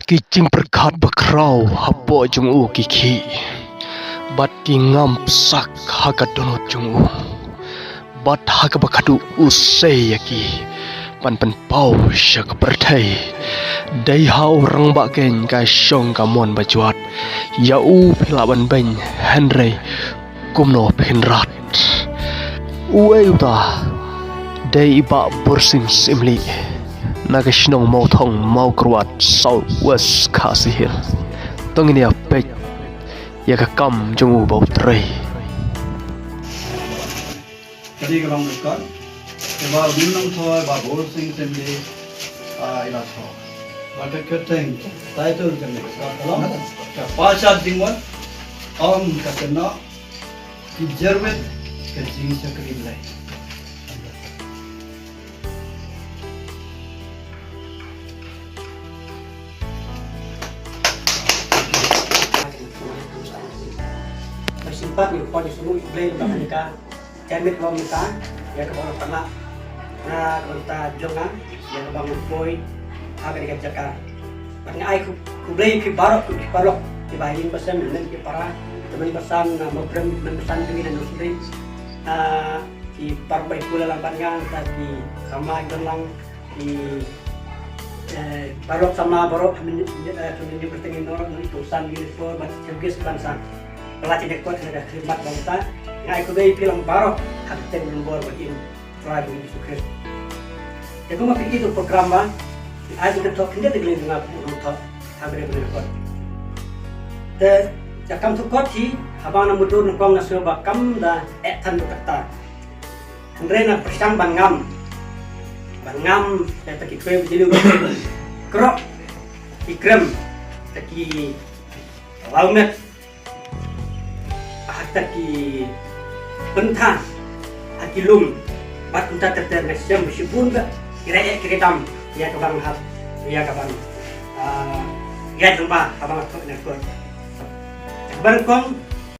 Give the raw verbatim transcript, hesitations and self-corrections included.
Ki jingpyrkhat bakhraw hapoh jong u ki khih, bad ki ngam psak ha ka dohnud jong u, bad ha kaba khadduh u sei ïa ki ban pynpaw sha ka pyrthei. Dei ha u rangbah keiñ ka shong ka mon bajwat, ïa u phi lah ban beiñ, hynrei kumno phin rat? Uei uta? Dei i Bah Bursing Syiemlieh, na ka shnong Mawthong Mawkyrwat, South West Khasi Hills. To ngin ïa peit ïa ka kam jong u ba u trei. Kane ka long record kaba u nongthoh Bah Bursing Syiemlieh, ah, i la thoh. Bad ka kyrteng, title kane ka record ka long Ka Pachat Jingmut, Ym Ka Kynnoh, Ki Jyrwit Ka Jingshakri Blei. Ba sngewbha ngi khot ïa u Blei ba ka jingmut ym ka ïa kaba la pynlong na ka bynta jong nga, ïa kaba ngan poi ha kane ka jaka. Bad nga ai khublei ïa phi baroh, phi paralok kiba ha ïing ba sem, lem ki para, tymmen basan na Mawprem, tymmen basan jong ngi na Nongstoiñ. Ah, ki paralok ba ïakhun lang bad nga, ta ki samla ki don lang, ki, eh, paralok samla baroh, ha mynjur, eh, ha mynjur kyrteng ïa ngi, ngi tu san ïa ngi por bad showcase ban sa. Pynlait ïa ngi kot ha ka khidmat bangta. Nga ai khublei ïa phi lang baroh ha ka kyrteng jong u Blei ba im, Trai jong ngi Jisu Khrist. Te kumba phi ïohi ha u program ba, ai ka kynthoh khyndiat ïa ka liang jong nga, u nongthoh ha kane ka kot. Te ka kam shu kot hi, haba nga mutdur nyngkong nga sngew ba kam da eh than ba kata. Hynrei nga pyrshang ban ngam. Ban ngam, ïa ta ki kwe ba jylliew. Krok ki krem, ta ki lawmet, ha ta ki pyntha, ha ki lum. Bad kumta ter ter nga shem shibun ba ki rei eh ki rei dam, ïa kaba nga hap, ïa kaba, ah, ïa kaba, haba nga thoh ïa ka kot. Kaba nyngkong,